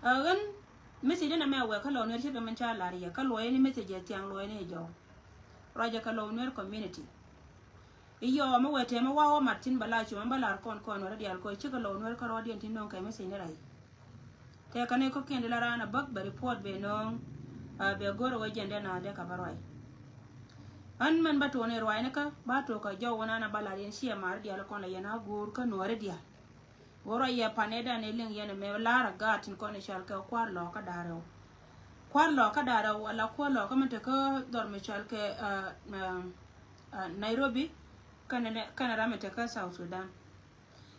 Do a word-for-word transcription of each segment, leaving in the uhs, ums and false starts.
Ɣän message ni nɛmɛ wɛ kä Lou Nuer ce̱tkɛ min ca lar yɛ kä luɔyɛ ni message ɛ thiaŋ luɔyɛ ni jɔw. Ruacɛ kä Lou Nuer community. I̱ yɔɔ mi wɛ tɛmɛ wa wä mat thi̱n bä la cu mɛ bä lar kɔn kɔn wä rɔ diaal kɔ cikɛ Lou Nuer kärɔɔdiɛn ti no̱o̱ŋ kɛ message ni rɛy. Tëëkɛ ni kɔ̱kiɛn di la raan a bäk bɛ report bɛ no̱o̱ŋ. Bɛ go̱r wä jɛn dee na dee ka bä ruac. Ɣän mɛn bä tuɔɔni ruacni kä ba tuɔɔk kɛ jɔw wä naan a bä lar yɛn ciɛ mar diaal kɔn la yɛn a go̱o̱r kä nuɔri diaal. Go̱r a yɛ panɛ dan ɛ liŋ yɛn ɛmɛ lar a gaat tin kɔn ɛ cɔal kɛ kua̱r lɔɔkä da̱rɛw. Kua̱r lɔɔkä da̱rɛw ala kua̱r lɔɔkä mi tekä dhɔr mi cɔal kɛ Nairobi. Kɛnɛ ram mi tekä South Sudan.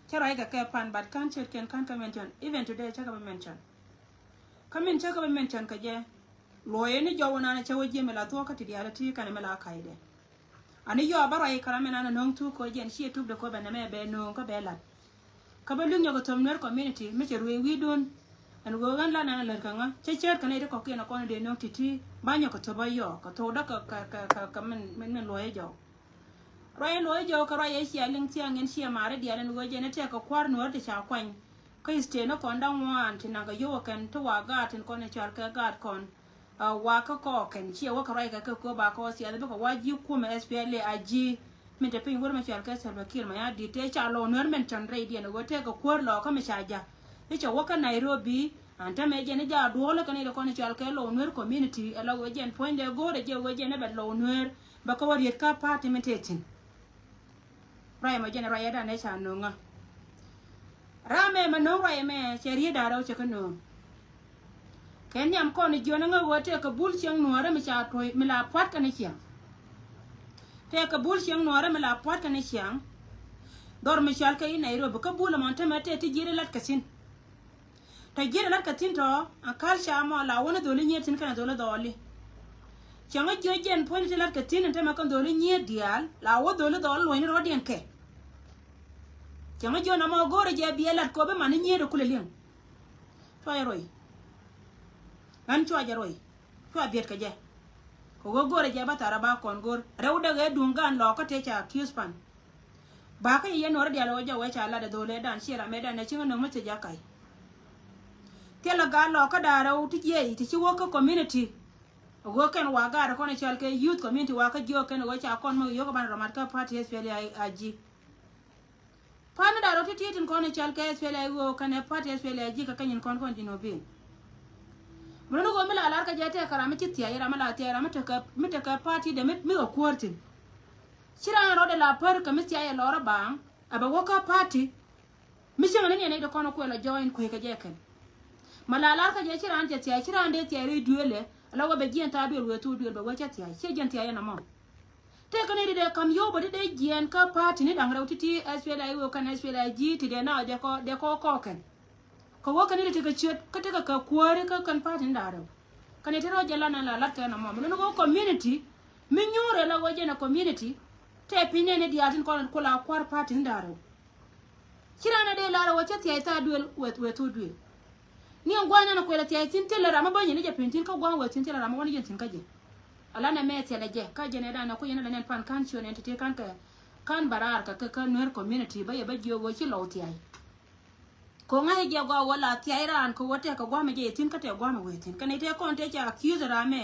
Cä ruac kɛ kɛ pan, but kän ce̱tkɛn kän kä mention, even today cä kɛ bä mention. Kä min cä kɛ bä mention kɛ jɛ. Luɔyɛ ni jɔw nan cä wä jiɛ mi la thuɔk kä ti diaal ti kɛnɛ mi la ka̱ydɛ. Ani yɔɔ bä ruac kɛ ram mi nan a no̱o̱ŋ thuk kɔ jɛn ciɛ tup de kɔ bɛ nɛmɛ bɛ no̱o̱ŋ kä bɛ lat. Kä bä luny nyɔk kɛ thom Nuer community mi cɛ ruëë wi̱i̱dun. Ɛn ɣöö ɣän la nan a lät kɛ ŋä cä ce̱tkɛ nɛy ti kɔ̱kiɛn a kɔn dee no̱o̱ŋ ti̱ti̱ ba nyɔk kɛ thop a yɔɔ kɛ thokdä kɛ kɛ kɛ kɛ min min luɔyɛ jɔw. Ruac in luɔc jɔw kɛ ruac ɛ cia liŋ thiaŋ in cia mari diaal in ɣöö jɛn in tɛk kɛ kua̱r nuɔ̱ɔ̱r ti ca kuany. Kä state ni kɔn da̱ŋ ŋuan ti naŋ kɛ yio̱w kɛn ti wa gaat tin kɔn in cɔal kɛ gaat kɔn. Wa kä kɔɔkɛn ciɛ wä kɛ ruac kɛ kɛ köp a kɛ wä thiath bikɛ wa ji̱ kumɛ S P L A I G. Min te piny wur mi cɔal kɛ Salva Kiir Mayardit tëë ca Lou Nuer mention rɛydiɛn ɣöö tëë kɛ kuäär lɔɔkä mi ca ja̱. I̱ cɛ wä kä Nairobi an tämɛ jɛn i̱ ja̱ duɔ̱ɔ̱lä kɛn i̱ ti kɔn i̱ cɔal kɛ Lou Nuer community ɛ la ɣöö jɛn puɔ̱nydɛ go̱o̱rɛ jɛ ɣöö jɛn i̱ bɛ Lou Nuer bɛ kä wä riet kä party mi tëë thi̱n. Ruac ɛmɔ jɛn ruac ɛ dan ɛ ca no̱o̱ŋä. Ram ɛmɛ no̱o̱ŋ ruac ɛmɛ cɛ riet da̱rɛ wä cɛ kä no̱o̱ŋ. Kɛ nhiam kɔn i̱ jiɔn iŋä ɣöö tëëkɛ bul cieŋ nuɔ̱ɔ̱rä mi ca tuɔ̱c mi la pua̱tkɛ ni ciaŋ. Tëëkɛ bul cieŋ nuɔ̱ɔ̱rä mi la pua̱tkɛ ni ciaŋ. Dhɔr mi cɔal kɛ i̱ Nairobi kä bul ɛmɔ tämɛ tëë ti ji̱ ri la̱t kɛ thi̱n. Tɔ ji̱ ri la̱t kɛ thi̱n tɔ a ka̱l ca mɔ la wä ni dholi nyiet thi̱n kɛnɛ dholi dhɔɔli. Cieŋä jiö jɛn puɔ̱ny ti la̱t kɛ thi̱n ɛn tämɛ kɛn dholi nyiet diaal la wä dholi dhɔɔli luɔ̱ny ni rɔ̱diɛn kɛ. Cieŋä jiö nɔmɔ go̱o̱rɛ jɛ biɛ la̱t kɛ wä bi man ni nyiet ɛ kulɛ liŋ. Cua jɛ ruɔy. Ɣän cua jɛ ruɔy. Cua biɛt kɛ jɛ. Kɛ ɣöö go̱o̱rɛ jɛ bä thar a ba kɔn go̱o̱r rɛw däk ɛ duŋ gaan lɔɔkä tëë ca accuse pan. Bakä yɛ yɛn nuɔrä diaal ɣöö jɛ wee ca lat ɛ dho̱o̱l ɛ dan ciɛ ram ɛ dan ɛ cieŋä nöŋ mi thiec a ka̱c. Thilɛ gaat lɔɔkä da̱a̱ rɛw ti jiɛc ti ci wä kä community. Ɣöö kɛn wa gaat kɔn ɛ cɔal kɛ youth community wa kä jiök kɛn ɣöö ca kɔn mi yio̱k ɛ ban rɔmat kä party S P L A I G. Pan ni da̱rɔ ti̱ti̱ tin kɔn i̱ cɔal kɛ S P L A I O kɛnɛ party S P L A I G kɛ kɛ nyin kɔn kɔn ji̱ nɔ bin. Mi luni ɣöö mi la lar kɛ jɛ tɛk kɛ ram mi ci thia̱c ram mi la thia̱c ram mi tekɛ mi tekɛ party dɛ mi mi kɛ kuäär thi̱n. Ci ran rɔɔdɛ la pär kɛ mi thia̱c ɛ lɔrä baaŋ ɛ bɛ wä kä party. Mi cieŋ ni niɛn i̱ di kɔn kuɛ lɔ join kui̱ kɛ jɛ kɛn. Ma la lar kɛ jɛ ci ran cɛ thia̱c ci ran dee thia̱c ri duëëlɛ. Ala wä bɛ jiɛn thaar duëël wëë thuk duëël bɛ wä cɛ thia̱c ciɛ jiɛn thia̱c ɛn ɛmɔ. Tëëkɛ ni di dee kam yio̱w bä di dee jiɛɛn kä party ni da̱ŋ rɛw ti̱ti̱ S P L A I O kɛn S P L A I G ti dee na dee kɔ dee kɔ kɔɔkɛn. Kɛ wä kɛn ni di tekɛ ciöt kä tekɛ kɛ kuääri kä kɛn party ni da̱ŋ rɛw. Kɛn ni ti rɔ jɛ lan ɛn la lat kɛn ɛmɔ mi luni wä community mi nyuurɛ la wä jɛn ɛ community. Tëë piny nɛn ni diaal tin kɔn ku la kua̱r party ni da̱ŋ rɛw. Ci ran a dee lar a wä cä thia̱c thaar duël weth weth thok duël. Ni ɛn gua̱a̱th nɛn a kuɛl a thia̱c thi̱n thilɛ ram a bä nyin ni jɛ piny thi̱n kä gua̱a̱th weth thi̱n thilɛ ram a wä ni jɛn thi̱n kä jɛ. Ala nɛ mɛ thilɛ jɛ kä jɛn ɛ dan a kui̱ yɛn a lɛ nɛn pan ka̱n ciöt nɛn ti̱ti̱ ka̱n kɛ ka̱n bä raar kɛ kɛ kä Nuer community bä yɛ bä jiök ɣöö ci lɔw thia̱c. Ko̱ ŋa̱c jɛ gua̱a̱th wä la thia̱c raan ko̱ wä tɛk kɛ gua̱a̱th mɛ jɛ yɛ thi̱n kä tɛk gua̱a̱th mɛ weth thi̱n kɛn ɛ tëë kɔn tëë ca accuse ram mɛ.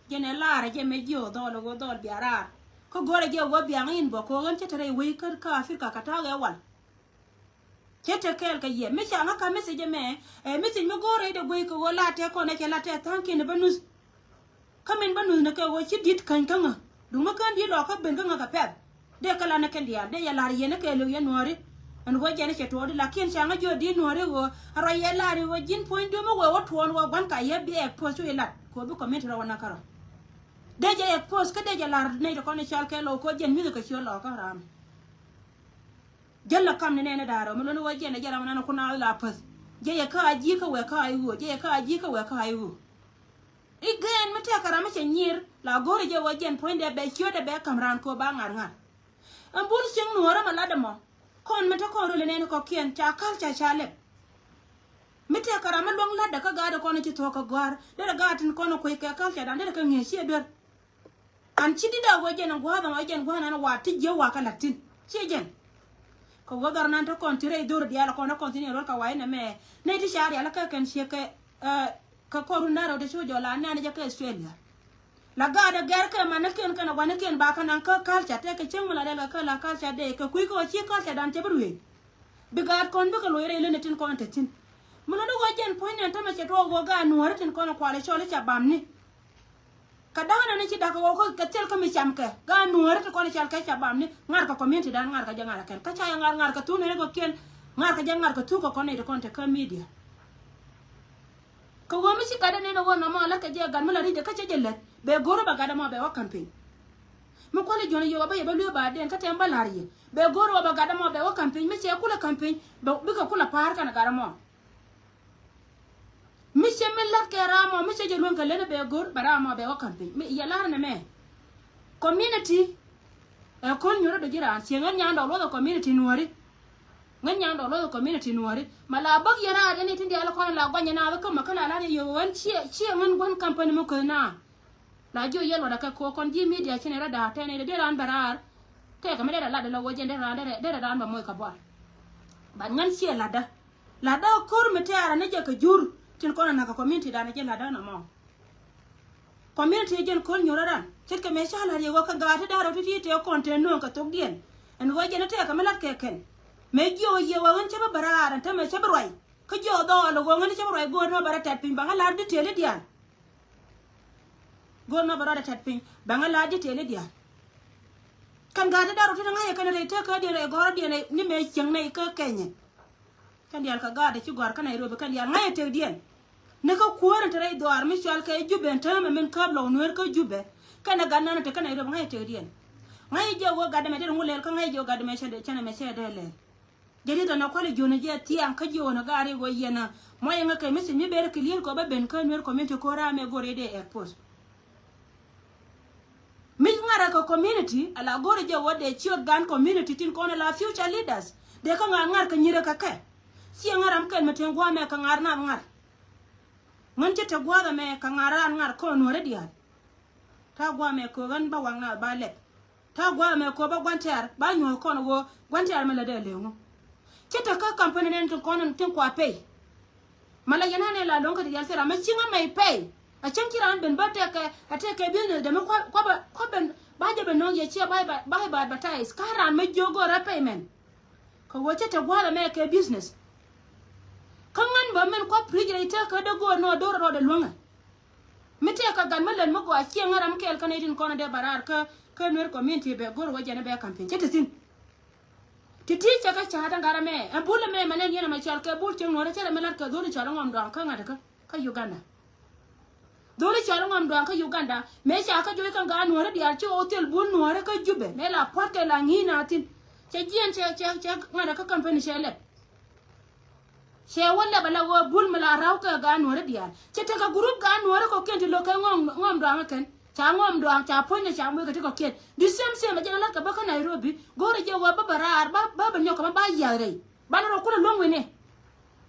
Jɛn ɛ lar jɛ mɛ jiök dhɔl ɣöö dhɔl bia raar. Kä go̱rɛ jɛ ɣöö biaŋ in bä ko̱ ɣän cä te rɛy wec kä kä Africa kɛ ta̱a̱ ɣɛ wal. Cɛ te kɛɛl kɛ yɛ mi ca ŋä ka message mɛ ɛ message mi go̱o̱rɛ dee guic kɛ ɣöö la tɛk kɔn ɛ cɛ la tɛk tha̱a̱ŋkiɛn bä nuth. Kä min bä nuth ni kɛ ɣöö ci di̱t käny kä ŋä duŋ mi kään di̱t lɔɔkä ben kä ŋä kɛ pɛth. Dee kɛ la ni kɛn diaal dee yɛ la̱r yɛn ni kɛ li̱w yɛn nuɔ̱ɔ̱ri. Ɛn ɣöö jɛn cɛ tuɔɔkdi lakin ca ŋä jiöt di̱t nuɔ̱ɔ̱ri ɣöö a rɔ yɛ la̱r i̱ ɣöö ji̱n puɔ̱ny duɔ̱mä wëë wä tuɔɔn ɣöö gua̱n ka yɛ bi expose cu yɛ lat kɛ ɣöö bi community rɔ wä näk kärɔ̱. Dee jɛ expose kä dee jɛ la̱r nɛy ti kɔn i̱ cal kɛ lɔw kɛ ɣöö jɛn mi̱th kɛ ciöt lɔɔkä ram. Jäl la kam ni nɛɛni da̱a̱r ɔ mi luni wä jiɛn ɛ jɛ ram nan kun a la päth. Jɛ yɛ kä a ji̱ kä wɛ kä a i̱ ɣöö jɛ yɛ kä a ji̱ kä wɛ kä a i̱ ɣöö. I̱ gɛɛn mi tɛk kɛ ram mi cɛ nyier la go̱o̱ri jɛ wä jiɛn puɔ̱nydɛ bɛ ciötdɛ bɛ ka̱m raan kööp ba ŋa̱r ŋa̱r. Ɛn bul cieŋ nuɔ̱ɔ̱rä ma latdɛ mɔ kɔn mi te kɔn röl ɛ nɛɛni kɔ̱kiɛn ca ka̱l ca ca lɛp. Mi tɛk kɛ ram mi luäŋ latdɛ kä gaatdɛ kɔn ci thuɔ̱k kɛ gɔ̱a̱r derɛ gaat tin kɔn kuec kɛ ka̱l ca da̱ŋ derɛ kɛ ŋi̱eec ciɛ duer. An ci di̱t a wee jɛn in gua̱a̱th ɛmɔ jɛn gua̱a̱th nan wa ti jiäk wa kä la̱t thi̱n ciɛ jɛn. Kɛ wä dhɔr nan te kɔn ti rɛy dho̱r diaal kɔn te kɔn thi̱n in ruɔ̱l kɛ wa inɛ mɛ nɛy ti ca rial kä kɛn ciek kɛ Ɛ, kɛ kɔr run da̱ŋ rɛw ti cu jɔl a nɛn jɛ kä Australia. La gaat ɛ gɛr kɛ manikiɛn kɛnɛ guanikiɛn ba kɛ naŋ kä culture, tɛkɛ cieŋ mi la rɛl kɛ kä la culture day kɛ kui̱ kɛ ɣöö ci culture dan cɛ bi ruëëc. Bi gaat kɔn bikɛ loc rɛy leni tin kɔn te thi̱n. Mi lotdä ɣöö jɛn puɔ̱ny nɛn tämɛ cɛ tuɔɔk ɣöö gaat nuɔ̱ɔ̱ri tin kɔn kualɛ cɔl i̱ ca bamni. Kɛ da̱ŋ nɛn ci da̱k kɛ ɣöö kɛ thil kä mi cam kɛ gaat nuɔ̱ɔ̱ri tin kɔn cɔl kɛ ca bamni, ŋa̱r kɛ community dan, ŋa̱r kɛ jɛ ŋa̱r kɛ kɛn. Kä ca yɛ ŋa̱r, ŋa̱r kɛ thuk nɛn kɛ kiɛn, ŋa̱r kɛ jɛ ŋa̱r kɛ thuk kɛ kɔn nɛy ti kɔn te kä media. Kɛ ɣöö mi ci gatdä nɛn ɛ ɣöö nɔmɔ lät kɛ jɛ gat mi la ri̱cdɛ kä cä jɛ lät, bɛ go̱r ɛ bɛ gatdä mɔ bɛ wä campaign. Mi kuäli juɔ̱n yio̱w ɛ bä yɛ bä luee ba dɛn kä tɛm bä la̱r yɛ, bɛ go̱r ɛ bɛ gatdä mɔ bɛ wä campaign, mi cɛ kulɛ campaign bɛ bikɛ kulɛ pa̱a̱r kɛnɛ gatdä mɔ. Mi cɛ mi la̱t kɛ ram mɔ, mi cɛ jɛ luäŋ kɛ leni bɛ go̱r bɛ ram mɔ bɛ wä campaign. Mi yɛ la̱r nɛ mɛ. Community ɛ ko̱l nyuɔ̱rä dɔ̱ ji̱ raan, ciɛ ŋän nyan dɔɔk luɔth ɛ community nuɔ̱ri. Ŋän nyan dɔɔk luɔth ɛ community nuɔ̱ri. Ma la bäk yɛ raar yɛn i̱ tin diaal kɔn la guanyɛ naath kä ma kä la la̱r yɛ yio̱w ɣän ciɛ, ciɛ ŋän gua̱n company mi köth naath. La jiö yɛ luɔt akɛ ko̱ kɔn ji̱ media cinɛ rɔ da̱a̱k tɛn i̱ dee raan bɛ raar. Tɛkɛ mi derɛ lat dee la wä jɛn derɛ raan, derɛ, derɛ raan bɛ moc kɛ buɔl. But ŋän ciɛ latdä. Latdä ko̱r mi tɛ̈rä ni jɛ kɛ jur tin kɔn a na̱k kɛ community dan jɛ latdä nɔmɔ. Community jɛn ko̱r nyuɔ̱rä ran ce̱tkɛ mëë ca la̱r yɛ ɣöö kɛ gaat ti da̱rä ti ti tëë kɔn tëë nööŋ kɛ thokdiɛn. Ɛn ɣöö jɛn tɛkɛ mi la̱t kɛ kɛn. Mëë jiök yɛ ɣöö ɣän cä bi bɛ raar ɛn tämɛ cä bi ruac. Kä jiök dhɔɔl ɣöö ɣän cä bi ruac go̱o̱r nɔ bɛ rɔ tɛt piny ba ŋä la̱r di tëëli diaal. Go̱o̱r nɔ bɛ rɔ tɛt piny ba ŋä la̱r di tëëli diaal. Kɛn gaat ti da̱rä ti ti ŋa̱cä kɛn rɛy tekädiɛn rɛy gɔ̱rɔdiɛn rɛy ni mëë cieŋ nɛy kä Kenya. Kɛn diaal kɛ gaat ti ci gɔ̱a̱r kä Nairobi kɛn diaal ŋa̱cä tëkdiɛn. Ni kä kuäär in te rɛy dhuaar mi cual kɛ Jubɛ in täämɛ min kääp lɔw nueer kä Jubɛ. Kɛnɛ gat nan in te kä Nairobi ŋa̱cä tëkdiɛn. Ŋa̱cä jiɛ wä gat dämɛ dee ri ŋu lɛl kä ŋa̱cä jiɛ wä gat dämɛ cä dee cä nɛmɛ cɛ dee lɛl. Jɛ ri dhɔnɛ kuali jiön jiɛ thiaŋ kä jiön gaat ri wä yɛn a muɔyɛ ŋä kɛ mi thi̱n mi ber kilier kɔ bä ben kä nueer community ko̱ raam ɛ go̱r i̱ dee expose. Mi ŋa̱rä kɛ community ala go̱rɛ jɛ wä dee ciöt gan community tin kɔn ala future leaders. Dee kä ŋa̱r ŋa̱r kɛ nyirɛ kɛ kɛ. Ciɛ ŋa̱r ram kɛl mi tin gua̱a̱mɛ kɛ ŋa̱r nath ŋa̱r. Ŋän cä te gua̱a̱th ɛmɛ kɛ ŋa̱r ran ŋa̱r kɔn nuɔ̱rä diaal. Ta̱a̱ gua̱a̱mɛ kɛ ɣän ba waŋ nath ba lɛp. Ta̱a̱ gua̱a̱mɛ kɛ ba gua̱n tɛ̈r ba nyuɔ̱th kɔn ɣöö gua̱n tɛ̈r mi la dee leŋu. Cä te kä company nɛn tin kɔn tin kua pay. Ma la yɛn anɛ la lo̱ŋ kä ti diaal thil ram mi cieŋ amɛ pay. A cieŋ ci raan ben bä tekɛ a tekɛ business dee mi kua kua bä kua ben ba jɛ ben nɔŋ yɛ ciɛ ba ba ba advertise ka raan mi jiök go̱o̱rä payment. Kɛ ɣöö cä te gua̱a̱th ɛmɛ kɛ business. Kä ŋän bä min kua preach rɛy tekɛ dee go̱o̱r nɔ do̱r rɔɔdɛ luäŋɛ. Mi tëë kɛ gat mi lät mi gɔaa cieŋ ram kɛɛl kä nɛy tin kɔn dee bä raar kä kä nuer community bɛ go̱r wä jɛn bɛ campaign cä te thi̱n. Ti ti cɛ kɛ ca̱a̱t ɛn gat ɛmɛ ɛn bul ɛmɛ mɛ nɛn yɛn ɛmɛ cɔal kɛ bul cieŋ nuɔ̱ɔ̱rä cɛ rɛ mi la̱t kɛ dho̱r cɔal ŋɔm dɔaŋ kä ŋa̱t kä kä Uganda. Dho̱r cɔal ŋɔm dɔaŋ kä Uganda mëë ca kä joc kɛn gaat nuɔ̱ɔ̱rä diaal ci ɣɔw thil bul nuɔ̱ɔ̱rä kä Jubɛ mëë la pua̱t kɛ la ŋi̱i̱n a thi̱n. Cɛ jiɛn cɛ cɛ cɛ ŋa̱t kä campaign cɛ lɛp. Cɛ wä lɛp ala ɣöö bul mi la ra̱w kɛ gaat nuɔ̱ɔ̱ri diaal. Cɛ tekɛ group gaat nuɔ̱ɔ̱ri kɔ̱kiɛn ti lo̱k kɛ ŋɔm, ŋɔm dɔaŋ kɛn. Ca ŋɔm dɔaŋ, ca puɔ̱ny ni ca muec kɛ ti kɔ̱kiɛn. The same same, a jɛn a la̱t kɛ bä kä Nairobi. Go̱o̱rɛ jɛ ɣöö bä bɛ raar, ba, ba bɛ nyɔk kɛ ma ba yiath rɛy. Banɛ rɔ kulɛ luäŋ wi̱ni.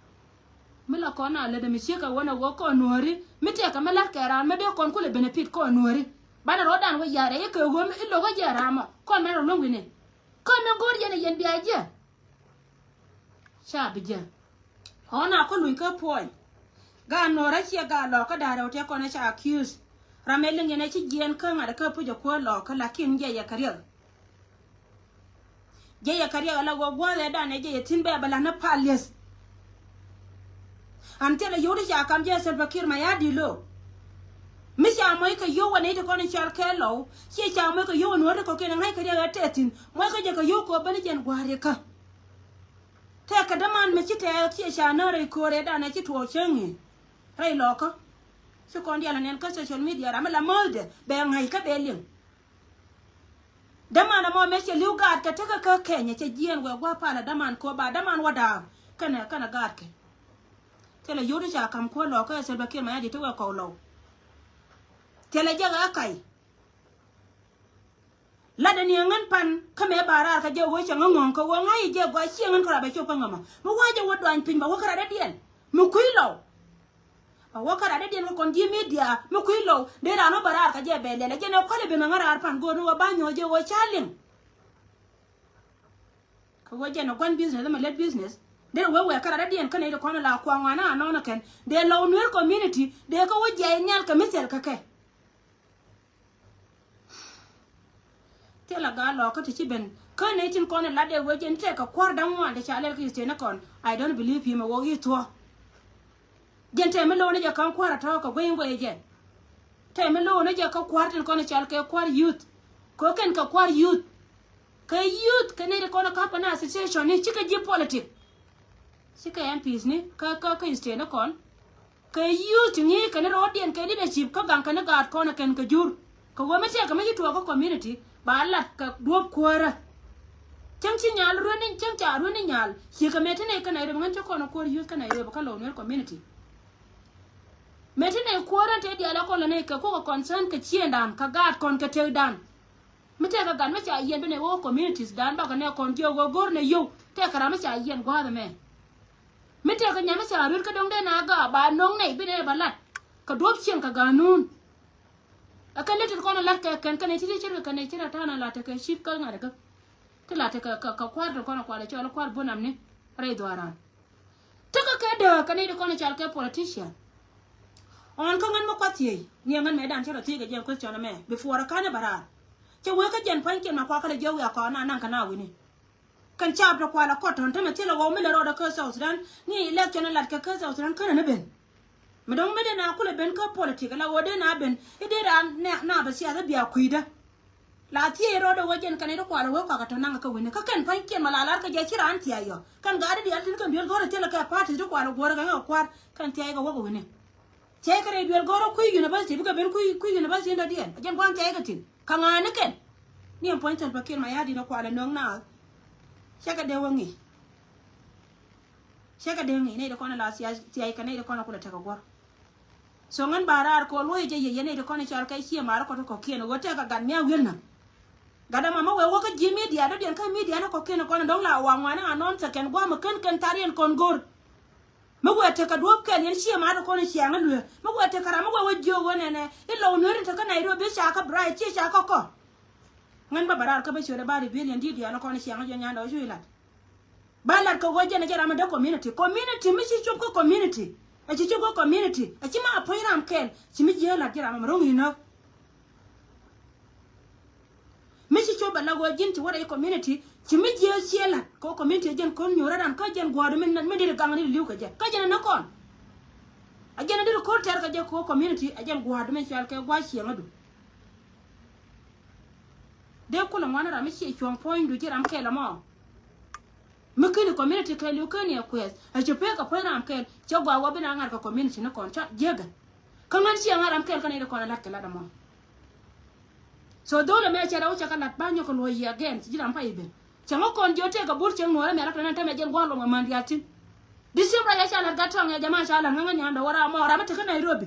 Mi la kɔn a lätdɛ mi ciek kɛ wänɛ ɣöö kɔn nuɔ̱ɔ̱ri. Mi tɛkɛ mi la̱t kɛ raan, mi dee kɔn kulɛ benefit kɔn nuɔ̱ɔ̱ri. Banɛ rɔɔdan wä yiath rɛy, i̱ kɛ ɣöö mi i̱ lo̱k a jɛ raan mɔ. Kɔn mɛn rɔ luäŋ wi̱ni. Kɔn mi go̱o̱r yɛn a yɛn bia jiɛ. Ca bi jɛ. Ɣɔn a kä luny kä puɔ̱ny. Gaat nuɔ̱ɔ̱rä ciɛ gaat lɔɔkä da̱rɛ wä tëë kɔn ɛ ca accuse. Ram ɛ liŋ yɛn ɛ ci jiɛɛn kä ŋa̱t kä puc ɛ kuäär lɔɔkä lakin jɛ yɛ kɛ riɛk. Jɛ yɛ kɛ riɛk ala ɣöö gua̱a̱th ɛ danɛ jɛ yɛ thi̱n bɛ bɛ la̱t ni pal lieth. An thilɛ yio̱w ti ca kam jɛ Salva Kiir Mayardit lo̱o̱. Mi ca mɔc kɛ yio̱w wä nɛy ti kɔn in cɔal kɛ lɔw ciɛ ca mɔc kɛ yio̱w in wä ri kɔ̱kiɛn in ŋa̱c kɛ riɛk ɛ tɛth thi̱n mɔc kä jɛ kɛ yio̱w kɛ ɣöö ben jɛn gua̱a̱r yɛ kä. Tɛkɛ däman mi ci tɛɛk ciɛ ca nä rɛy köörɛ danɛ ci tuɔɔk cäŋ i̱ rɛy lɔkä. Ci kɔn diaal anɛn kä social media ram mi la määthdɛ bɛ ŋa̱c kä bɛ liŋ. Däman ɛmɔ mëë cɛ li̱w gaatkɛ tekɛ kä Kenya cɛ jiɛɛn wɛ gua̱a̱th palä däman kɔ ba däman wä da̱a̱k kɛnɛ kɛnɛ gaatkɛ. Thilɛ yio̱w ti ca ka̱m kuäär lɔkä ɛ Salva Kiir Mayardit ti wɛ kɔw lɔw. Thilɛ jɛ ɣä ka̱y. Latdɛ ni ɛ ŋän pan kä mëë ba raar kɛ jɛ ɣöö cɛ ŋä ŋɔ̱ŋ kɛ ɣöö ŋa̱c i̱ jɛ gɔaa ciɛ ŋän kärɔa bɛ cop kä ŋämä. Mi wa̱a̱ jɛ wä duany piny bɛ wä kärɔa dee diɛn mi kui̱ lɔw. Bɛ wä kärɔa dee diɛn kɛ kɔn ji̱ media mi kui̱ lɔw dee raan wä bɛ raar kɛ jɛ bɛ lɛl ɛ jɛn ɛ kua̱l i̱ ben ɛ ŋä raar pan go̱o̱r ni wä ba nyuɔ̱th jɛ ɣöö ca liŋ. Kɛ ɣöö jɛn ɛ gua̱n business ɛmɛ lät business. Dee wee wee kä rat dee diɛn kä nɛy ti kɔn la kuaŋ ŋuan a nɔn kɛn dee lɔw Nuer community dee kä wä jiɛc nhial kɛ mi thil kä kɛ. Thilɛ gaa lɔkä ti ci ben kä nɛy tin kɔn in lat dee wee jɛn tɛk kɛ kua̱r da̱ŋ ŋuan ti ca lɛl kä Eastern ni kɔn. I don't believe him a wä i̱ thuɔ̱. Jɛn tɛm mi lo̱w ni jɛ kä kua̱r a tɔ̱ kɛ guiy in guiy jɛn. Tɛm mi lo̱w ni jɛ kä kua̱r tin kɔn in cal kɛ kua̱r youth. Kɛ kɛn kɛ kua̱r youth. Kɛ youth kɛ nɛy ti kɔn in ka̱pɛ ni association ni cikɛ ji̱ politic. Cikɛ M Ps ni kä kä kä Eastern ni kɔn. Kɛ youth ŋi̱i̱c kɛn rɔɔdiɛn kɛ leadership kä gaŋ kɛn gaat kɔn kɛn kɛ jur. Kɛ ɣöö mi tëëkɛ mi ci tuɔɔk kä community ba lat kɛ duɔ̱p kuäärä. Cäŋ ci nyal rueni cäŋ ca rueni nyal ciekɛ mëë ti nɛy kä Nairobi ŋän ci kɔn kuäär youth kä Nairobi kä Lou Nuer community. Mëë ti nɛy kuäärä te diaal a kɔn lɛ nɛy kɛ kuɔkɛ concern kɛ ciëëndan kɛ gaat kɔn kɛ tëkdan. Mi tëëkɛ gat mi ca yiɛn bi nɛy wä kä communities dan bakɛ nɛy kɔn jiök ɣöö go̱r nɛy yio̱w tëëkɛ ram mi ca yiɛn gua̱a̱th ɛmɛ. Mi tëëkɛ nyam mi ca ruet kä dɔ̱ŋ dee na gaa ba no̱ŋ nɛy bi nɛy ba lat kɛ duɔ̱p cieŋ kɛ ganun. Ɛ kɛn ni tit kɔn ɛ lat kɛ kɛn kɛn ɛ ti̱ti̱ ce̱tkɛ kɛn ɛ ce̱t ɛ ta̱a̱n ɛ lat ɛ kɛ cip kä ŋa̱t ɛ kä. Ti lat ɛ kɛ kɛ kua̱r ti kɔn ɛ kual ɛ cɔl ɛ kua̱r buɔ̱n am ni rɛy dhuaaran. Tekɛ kɛ dääk kɛ nɛy ti kɔn ɛ cal kɛ politician. Ɣɔn kä ŋän mi kuath thiec ni ɛ ŋän mɛ dan cä rɔ thiec kɛ jɛn question ɛmɛ before ɛ ka̱n ɛ bɛ raar. Cɛ wee kä jɛn pua̱nykiɛn ma kuakä lɛ jiɛ wiak kɔn na naŋ kɛ na wi̱ni. Kɛn caap ti kual a kɔt tɔ̱n tämɛ thilɛ ɣɔw mi lɛ rɔɔdɛ kä South Sudan ni election lat kɛ kä South Sudan känɛ ni ben. Mi dɔ̱ŋ mi dee na kulɛ ben kä politik la ɣöö dee na ben i̱ dee raan na bɛ siath i̱ bia kui̱dä. La thiee rɔɔdɛ ɣöö jɛn kɛn i̱ ti kual a wee kɔak a tɔ̱ naŋ kä wi̱ni kä kɛn pa̱ny kiɛn ma la lar kä jɛ ci raan thiac yɔ kɛn gaat i̱ diaal tin kɛn duel gɔ̱rä thilɛ kɛ party ti kual a guɔ̱rä kɛ ŋä kua̱r kɛn thiac kɛ wä kɛ wi̱ni. Thiac kɛ rɛy duel gɔ̱rä kui̱ university bikɛ ben kui̱ kui̱ university in dɔ̱diɛn a jɛn gua̱n thiac kɛ thi̱n. Kä ŋa̱a̱n ni kɛn ni ɛn puɔ̱ny Salva Kiir Mayardit ni kual ɛ nööŋ naath. Cä kɛ dee wä ŋi̱i̱c. Cä kɛ dee ŋi̱i̱c nɛy ti kɔn ɛ la thiac kɛ nɛy ti kɔn ɛ kulɛ tekɛ guɔ̱r. So ŋän ba raar kɛ ɣöö luɔ̱c jɛ yɛ yɛ nɛy ti kɔn ɛ cɔal kɛ ciɛ ma̱a̱r kɔt kɔ̱kiɛn ɛ ɣöö tɛkɛ gat mi a wi̱el na̱k. Gat ɛmɔ mi wee wä kä ji̱ media dɔ̱diɛn kä media ni kɔ̱kiɛn ɛ kɔn ɛ dɔ̱ŋ la wa ŋuani anɔn thɛ kɛn gua̱a̱m ɛ kän kɛn thar yɛn kɔn go̱r. Mi wee tekɛ duɔ̱ɔ̱p kɛl yɛn ciɛ ma̱a̱r ti kɔn ɛ ciaŋ ɛ luee mi wee tekɛ ram mi wee wä jiök ɣöö nɛnɛ i̱ Lou Nueeri tekä Nairobi ca kä bright ciɛ ca kä kɔ. Ŋän bä bä raar kä bä ciötdɛ bä rebellion di̱t diaal ni kɔn ciaŋ jɛ nyandɛ wä cu ilat. Bä lat kɛ wä jɛn a jɛ ram mi dee community. Community mi ci cop kä community. A ci cop kä community a ci ma a puɔ̱ny ram kɛl ci mi jiee lat ji̱ ram mi ro̱ŋ inä. Mi ci cop a la wä ji̱n ci wä rɛy community ci mi jiee ciɛ lat kɛ wä community a jɛn ko̱n nyuɔ̱rä ran kä jɛn gua̱a̱r mi mi dit gaŋ ni li̱w kɛ jɛ kä jɛn a nä kɔn. A jɛn a dit ko̱r tɛr kɛ jɛ kɛ wä community a jɛn gua̱a̱r mi cual kɛ gua̱a̱r ciɛŋädu. Dee kulɛ ŋuan ram mi ciɛ cuɔ̱ŋ puɔ̱nydu ji̱ ram kɛl ɛmɔ. Mi keni community kɛɛliw keni ɛ kuɛth ɛ ci pek kɛ puɔ̱ny ram kɛl cɛ gɔaa wä bi na ŋa̱r kɛ community ni kɔn cɔ jiäkɛ. Kä ŋän ciɛ ŋa̱r ram kɛl kä nɛy ti kɔn ɛ lat kɛ lat ɛmɔ. So dho̱l ɛmɛ cɛ rɛw cɛ kɛ lat ba nyɔk kɛ luɔ̱c yɛ again ci ji̱ ram pa i̱ ben. Cɛ ŋä kɔn jiɔ tëëk kɛ bur cieŋ nuɔ̱ɔ̱rä mɛ rak kɛ nɛn tämɛ jɛn gua̱a̱r luɔ̱ŋ ɛ ma̱n diaal thi̱n. December yɛ ca lat gat tɔ̱ŋ yɛ jɛ ma ca lat ŋä ŋä nyan dɔ̱ wä ram mɔ ram mi te kä Nairobi.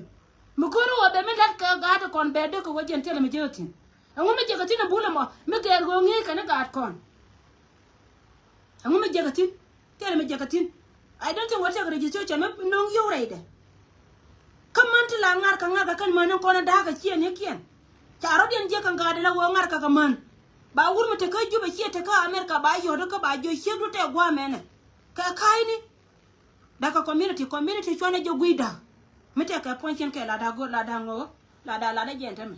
Mi ko̱n wä bɛ mi lat kɛ gaat kɔn bɛ dee kɛ wä jiɛn thilɛ mi jiäk thi̱n. Ɛŋu mi jiäk thi̱n ɛ bul ɛmɔ mi gɛɛr ɣöö ŋi̱i̱c kɛn i̱ gaat kɔn. Ɛŋu mi jiäk thi̱n thilɛ mi jiäk thi̱n. I don't think wä tiɛk registration mi no̱ŋ yio̱w rɛydɛ. Kä män ti la ŋa̱r kɛ ŋa̱r kɛ kɛn män in kɔn in da̱a̱k kɛ ciëënikiɛn. Ca rɔ̱diɛn jiäk kɛ gaat in la ɣöö ŋa̱r kɛ kɛ män. Ba wur mi te kä Jubɛ ciɛ te kä America ba yɔ̱t kä ba jiɔ ciekdu tɛk gua̱a̱mɛnɛ. Kɛ ka̱a̱cni. Da̱k kɛ community, community cuanɛ jɛ gui̱c da̱k. Mi tɛk kɛ puɔ̱ny cin kɛ la da̱k go̱o̱r la da̱k ŋo̱o̱k la da̱k lat ɛ jɛn tämɛ.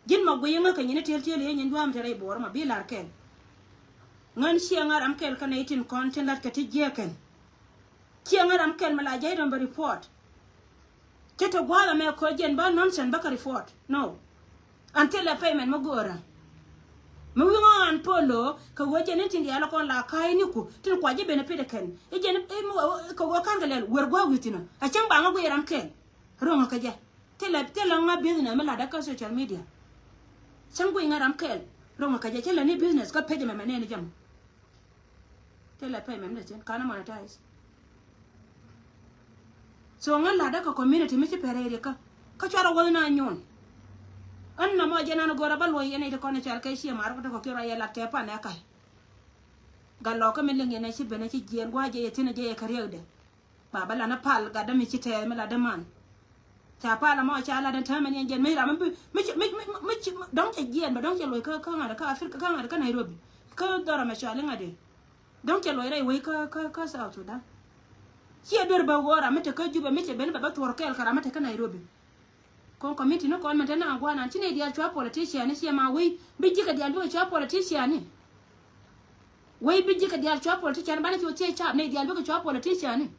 Ji̱n mɔ gui̱c ŋäk kɛ nyin i̱ tiel tiel i̱ nyin dua̱a̱m te rɛy buɔɔr mɔ bi la̱r kɛl. Ŋän ciɛ ŋa̱r ram kɛl kä nɛy tin kɔn tin la̱t kɛ ti jiɛɛkɛn. Ciɛ ŋa̱r ram kɛl mi la jɛy dɔ̱ŋ bɛ report. Cä te gua̱a̱th ɛmɛ koc jɛn bä nonsense bä kä report. No. Until a payment mi göörä. Mi wi̱i̱ ŋɔ̱ɔ̱n polo kɛ ɣöö jɛn in tin diaal kɔn la ka̱a̱cniku tin kua ji̱ benefit kɛn i̱ jɛn i̱ mi kɛ ɣöö ka̱n kɛ lɛl wer gua̱a̱k wi̱i̱ thi̱n ɔ a cäŋ ba ŋä guiy ram kɛl. Ro̱ŋä kä jɛ thilɛ thilɛ ŋa business mi latdä kä social media. Cäŋ guiy ŋä ram kɛl ro̱ŋä kä jɛ thilɛ ni business kä page mɛmɛ nɛɛni jɛ mɔ. Thilɛ payment ni thi̱n kanɛ monetize. So ŋän la̱tdä kɛ community mi ci pɛrɛ irikä kä cuarɛ wäth na nyuun. Ɣän nɔmɔ jɛ nan go̱rä bä luɔ̱c yɛn i̱ ti kɔn i̱ cal kɛ ciɛ ma̱r kɛ ti kɔ kiɛ ruac yɛ lat kɛ pan ɛ ka̱c. Gat lɔkä mi liŋ yɛn ɛ ci ben ɛ ci jiɛɛn gua̱a̱c jɛ yɛ thi̱n ɛ jɛ yɛ kɛ riɛkdɛ. Ba bä lanä pal gatdä mi ci tɛɛth mi latdä man. Ca pal ɛmɔ ca lat ɛn täämɛ ni ɛn jɛn mi ram mi mi mi dɔ̱ŋ cɛ jiɛɛn bɛ dɔ̱ŋ cɛ loc kä kä ŋa̱t kä Africa kä ŋa̱t kä Nairobi. Kä dhɔrɔ mɛ cɔal iŋa̱t i̱ Dɔ̱ŋ cɛ luɔc rɛy wec kä, kä, kä South Sudan. Ciɛ duer bɛ ɣöö ram mi te kä Juba mi cɛ ben bɛ bä thuɔr kɛɛl kɛ ram mi te kä Nairobi. Kɔn community ni kɔn mɛn te na guanan ci nɛy diaal cua politician ni ciɛ ma wec bi ji̱ kɛ diaal bikɛ cua politician ni. Wec bi ji̱ kɛ diaal cua politician banɛ cu thiec cap nɛy diaal bikɛ cua politician ni.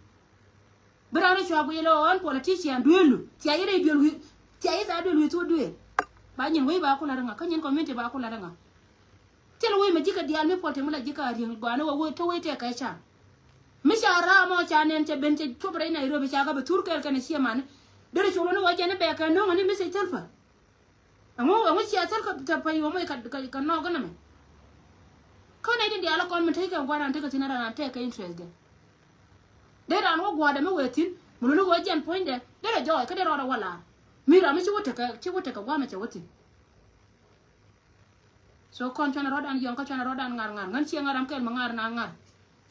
Bi raan rɔ cua guic lɔ ɣän politician duëëlu. Thia yi rɛy duëël wi̱i̱, thia yi thaa duëël wi̱i̱ thuk duëël. Ba nyin wec ba kulat ŋa, kä nyin community ba kulat ŋa. Thil wec mɛ ji̱ kɛ diaal mi puɔl te mi la ji̱ ka riäŋ gɔaa ni wä wec te wec tɛk kɛ ca. Mi ca raam ɔ ca nɛn cɛ ben cɛ cuɔp rɛy Nairobi ca kɛ bɛ thur kɛɛl kɛn ɛ ciɛ mani. Derɛ cu lɔ ni wä jɛn ni bɛ kɛ no̱o̱ŋ ni mi sec thil pä. Ɛŋu, ɛŋu cia thil kä tɛ pay wä mɔc ka, ka, ka nɔɔk gä nɛmɛ. Kä nɛy tin diaal kɔn mi tekɛ gua̱a̱r an tekɛ thi̱n an tekɛ interest dɛ. Dee raan wä gua̱a̱r dɛ mi wee thi̱n mi luni wee jɛn puɔ̱nydɛ dee rɛ jɔɔc kä dee rɔɔdɛ wä laar. Mi ram mi ci wä tekɛ, ci wä tekɛ gua̱a̱r mi cɛ wä thi̱n. So kɔn cuanɛ rɔɔdan yɔ̱ŋ kä cuanɛ rɔɔdan ŋa̱r ŋa̱r ŋän ciɛ ŋa̱r ram kɛl mi ŋa̱r na ŋa̱r.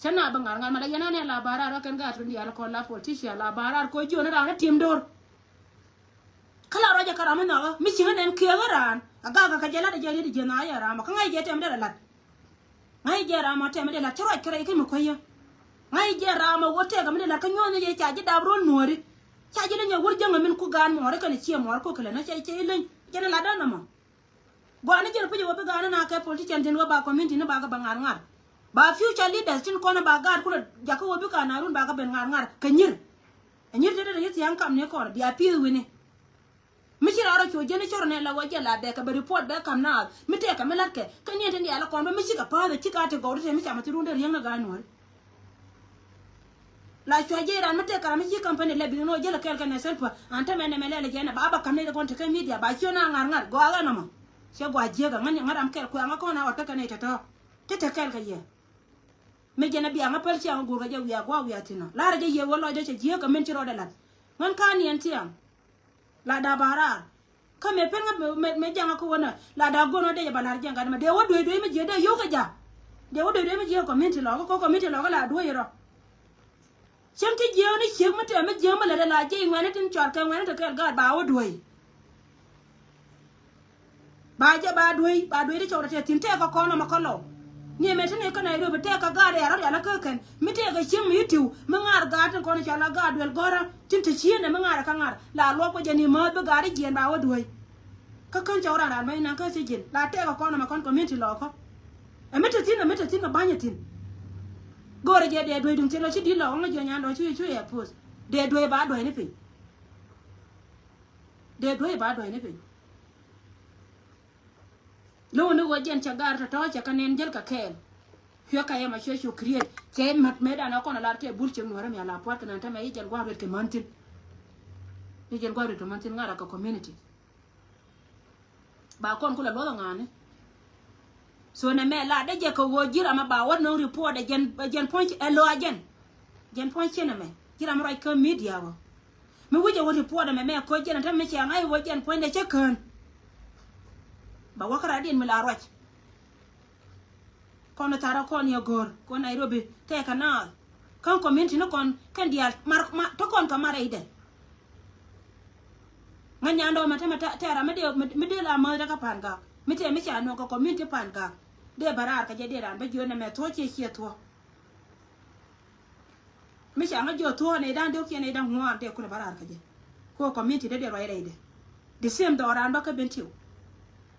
Cä na bä ŋa̱r ŋa̱r ma la yɛn anɛ la ba̱a̱r raar kä kɛn gaat run diaal kɔn la politician la ba̱a̱r raar kɔ jiön raan tim do̱r. Kä la ruacɛ kä ram mi nhɔkä mi ciŋä nɛn kiɛk raan a gak kä jɛ lat a jɛ riet jiön a yɛ ram kä ŋa̱c jɛ tɛm dee la lat. Ŋa̱c jɛ ram a tɛm dee lat cä ruac kärɛ ikä mi kuäyä. Ŋa̱c jɛ ram a wä tɛk mi dee lat kä nyuɔ̱n ni jɛ ca ji̱ dap ruɔ̱n nuɔ̱ɔ̱ri. Ca ji̱ leny a wur jäŋä min ku gaan muɔ̱ɔ̱ri kɛn ciɛ muɔ̱ɔ̱r ku kɛ lɛ na cɛ cɛ ileny jɛ ni lat däär nɔmɔ. Gɔaa ni jɛn puc wä bi ga̱a̱n na kɛ politician tin wä ba community ni ba kɛ ba ŋa̱r ŋa̱r. Ba future leaders tin kɔn ba gaat kulɛ jakä wä bi ka na run ba kɛ ben ŋa̱r ŋa̱r kɛ nyir. Ɛ nyir tetɛ yith ya̱ŋ kam ni kɔn bia pi̱i̱th wi̱ni. Mi ci raar ɔ cu jɛn cɔr nɛ la wä jɛ la bɛ kɛ bɛ report bɛ kam na mi tɛkɛ mi latkɛ kɛ niɛn tin diaal kɔn bä mi cikɛ pa̱a̱th ɛ cik a ti gɔw ti te mi camɛ ti run dee riäŋ ni ga̱a̱n nuɔ̱ri. La cua jiɛc ran mi tëëk kɛ ram mi ci company lɛ bikɛ ni wä jiɛl kɛɛl kɛ nɛ sɛl pua̱ an tämɛ nɛmɛ lɛl jɛ nɛ ba ba ka̱m nɛy ti kɔn te kɛ media ba ciö na ŋa̱r ŋa̱r gɔaa ɣän nɔmɔ. Cɛ gɔaa jiäkä ŋa̱n ŋa̱t ram kɛɛl kuɛ ŋa̱ kɔn a ɣɔt kä kɛ nɛy tɔ̱tɔ̱. Cä te kɛɛl kɛ yɛ. Mi jɛn a bia ŋa̱ päl ciaŋ a go̱o̱r kɛ jɛ wiaa gua̱a̱k wiaa thi̱n ɔ la̱rä jɛ yɛ wä lɔcdä cɛ jiäkä min ci rɔɔdɛ la̱t. Ŋa̱n ka̱n yɛn thiaŋ. La dap a raar. Kä mëë pen ŋä mëë, mëë jaŋä kä wänä la da̱a̱ go̱n wä dee jɛ ba la̱r jiɛn gat mɛ dee wä duee duee mi jiɛ dee yio̱w kɛ ja̱. Dee wä duee duee mi jiɛ community lɔkä kɔ community lɔkä la duee rɔ. Cäŋ ti jiɛ ni ciek mi tɛm mi jiɛ mi lät la jiɛ ŋuɛni tin cuar kɛ ŋuɛni ti kɛl gaat ba wä duee. Ba jɛ ba duee ba duee ti cɔw rɔ tɛ thin tɛk kɛ kɔn ɔmɔ kä lɔw. Ni mëë ti ni kä Nairobi tɛk kɛ gaat rial rɔ rial kä kɛn mi tɛk kɛ ciek mi tiw mi ŋaar gaat tin kɔn cɔl la gaat duel gɔrä. Tin te cieen ɛ mi ŋaar ɛ kä ŋaar la luɔk kɔ jɛ ni määth bi gaari jiɛn ba wä duäc. Kä kän cɔw ran ran bäny naŋ kä ci jiɛn la tɛk ɛ kɔn ɛmɛ kɔn community lɔɔkä. Ɛ mi te thi̱n ɛ mi te thi̱n kɛ ba̱ny ɛ thi̱n. Go̱o̱rɛ jɛ dee duäc duŋ thi̱n lɔ ci di̱t lɔ ŋä jiɔ nyan dɔ̱ cu cu ɛ poth dee duäc ba duäc ni piny. Dee duäc ba duäc ni piny. Lo̱wä ni ɣöö jɛn cɛ gar tɔ̱tɔ̱ cɛ kɛ nɛn jäl kɛ kɛɛl. Cuɛ kɛ yɛ ma cuɛ cu create cɛ mat metdan ɛ kɔn a lar tɛ bul cieŋ nuɔ̱rä mi a la pua̱t kɛ nan tämɛ i̱ jɛn gua̱a̱r ruet kɛ män thi̱n. I̱ jɛn gua̱a̱r ruet kɛ män thi̱n ŋa̱r a kɛ community. Ba kɔn kulɛ luɔth ɛ ŋa̱a̱ni. So nɛ mɛ la dee jɛ kɛ ɣöö ji̱ ram ɛ ba wä no̱o̱ŋ report ɛ jɛn ɛ jɛn puɔ̱ny ɛ lo̱ a jɛn. Jɛn puɔ̱ny ciɛ nɛ mɛ ji̱ ram ɛ ruac kä media wä. Mi wi̱cɛ wä report ɛmɛ mɛ koc jɛn ɛn täämɛ mi cia ŋa̱c wä jɛn puɔ̱nydɛ cä kään. Ba wä käradiɛn mi la ruac. Kɔn tharä kɔn yɛ go̱o̱r kɔn Nairobi tɛɛkä naath. Kän community ni kɔn kɛn diaal mar ma te kɔn kɛ mar rɛydɛ. Ŋäc nyandɔɔmɛ täämɛ tɛɛra mi dee mi dee la mäthdɛ kä pa̱a̱n gak mi tɛɛ mi cia nööŋ kɛ community pa̱a̱n gak. Dee bä raar kɛ jɛ dee raan bä jiöt nɛmɛ thuɔ̱k ciɛ ciɛ thuɔ̱k. Mi ca ŋä jiɔ thuɔ̱ɔ̱k nɛy da̱ŋ dökiɛn nɛy da̱ŋ ŋuan tëë kulɛ bä raar kä jɛ. Kɛ ɣöö community dee dee ruac rɛydɛ. The same dhɔk raan bä kä ben tiw.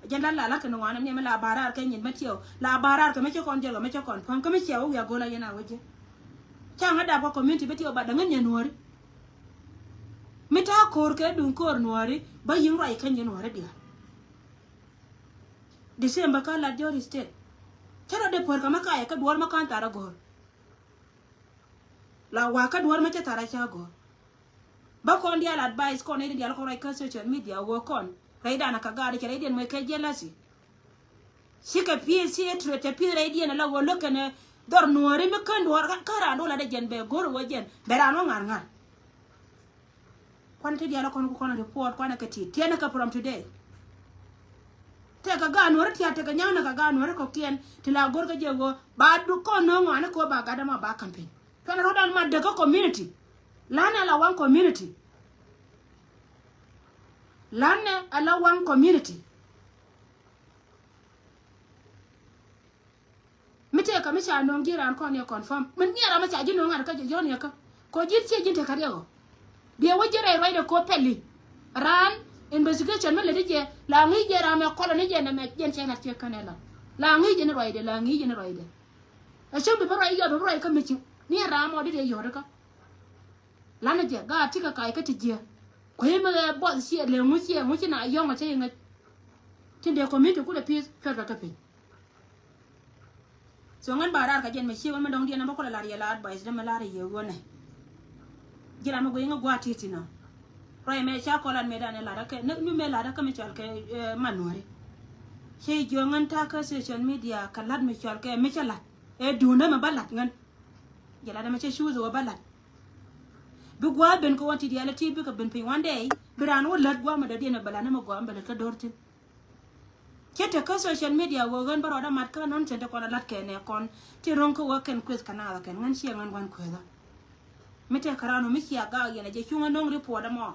Jɛn la la la kɛ ni ŋuan ni mi la ba raar kɛ nyin mɛ tiɛw la ba raar kɛ mɛ cä kɔn jɛl kɛ mɛ cä kɔn päm kä mi ciɛ wä wiak go̱o̱l a yɛn a wä jɛ. Ca ŋä dap kɛ community bä tiɛw ba däŋä nyɛ nuɔ̱ɔ̱ri. Mi ta̱a̱ ko̱o̱r kɛ duŋ ko̱o̱r nuɔ̱ɔ̱ri bä yi̱ŋ ruac kä nyɛ nuɔ̱ɔ̱ri diaal. The same bä kä lat jɔri state. Cä rɔ dee puɔ̱r kɛ mɛ kayɛ kä duɔ̱ɔ̱r mɛ ka̱n thar a go̱o̱r. La wa̱a̱ kä duɔ̱ɔ̱r mɛ cä thar a ca gɔ̱r. Bä kɔn diaal advice kɔn rɛy diaal kɔn rɛy kä social media wä kɔn rɛydan a kä gaat cɛ rɛydiɛn mɛ kɛ jealousy. Cikɛ pi̱i̱th ci hatred cɛ pi̱i̱th rɛydiɛn ala wä lo̱k kɛnɛ dhɔr nuɔ̱ɔ̱ri mi kän duɔ̱ɔ̱r kä raan do̱l adɛ jɛn bɛ go̱r wä jɛn bɛ raan wä ŋa̱r ŋa̱r. Kuanɛ ti diaal kɔn ku kɔn report kuanɛ kɛ ti tiɛnɛ kɛ from today. Tɛkɛ gaat nuɔ̱ɔ̱ri tia̱a̱ tɛkɛ nya̱a̱nɛ kɛ gaat nuɔ̱ɔ̱ri kɔ̱kiɛn ti la go̱r kä jɛ wä ba duk kɔn no̱o̱ŋ ŋɔaani kɛ wä ba gat ɛmɔ ba campaign. Cuanɛ rɔ̱dan ma dek kä community. Lanɛ ala waŋ community. Lanɛ ala waŋ community. Mi tëë Kä mi ca nöŋ ji̱ raan kɔn yɛ confirm. Min niɛ ram mi ca ji̱ nöŋ ŋa̱t kä jɔn yɛ kä. Kɔ ji̱ ciɛ ji̱n te kä riɛk ɔ. Biɛ wä ji̱ rɛy ruacdɛ kɔ pɛli. Raan investigation mi lät jɛ. La ŋi̱i̱c jɛ ram mɛ kɔlɔ ni jɛ nɛmɛ jɛn cɛ lat ciɛ känɛ la. La ŋi̱i̱c jɛ ni ruacdɛ, la ŋi̱i̱c jɛ ni ruacdɛ. Ɛ cäŋ bi bä ruac yɔt, bi bä ruac kä mi ci. Niɛ ram ɔ dit yɛ yɔt kä. Lanɛ jɛ, gaat ti kɛ kac kä ti jiɛ. Kuɛ mi ɛ buɔth ciɛ, lɛ ŋuc ciɛ, ŋuc ci na yɔŋ ɔ cɛ yi ŋäc. Tin dee community kulɛ pi̱i̱th, cuɛt kɛ kä piny. So ŋän ba raar kä jɛn mɛ ciek ɣän mɛ dɔ̱ŋ diɛn ɛn bä kulɛ lar yɛ la advice dämɛ lar yɛ ɣöö nɛ. Ji̱ ram mɛ guiy ŋä gua̱a̱t ti̱ti̱ nɔ. Ruac mɛ ca kɔlan mɛ danɛ lar kä, nɛ, mi mɛ lar kä mi cɔal kɛ, eh, man nuɔ̱ri. Cɛ jiök ŋän ta̱a̱ kä social media kɛ lat mi cɔal kɛ mi cɛ lat. Ɛ duundä mɛ bä lat ŋän. Jɛ lat ɛmɛ cɛ cuuth ɣöö bä lat. Bi gua̱a̱th ben kɛ ɣöö ti diaal ɛ ti bikɛ ben piny one day. Bi raan wä lät gua̱a̱th mɛ dɔ̱diɛn ɛ bɛ lat ni mɛ gua̱a̱th mɛ bɛ lät kä do̱r thi̱n. Cä te kä social media ɣöö ɣän bä rɔɔdä mat kä nonsense ti kɔn a lat kɛ nɛ kɔn ti ro̱ŋ kä ɣöö kɛn kueth kɛ naath kɛn ŋän ciɛ ŋän gua̱n kuethä. Mi tɛk kɛ raan ɣöö mi cia gaak yɛn a jɛ cuŋä no̱ŋ report ɛmɔ.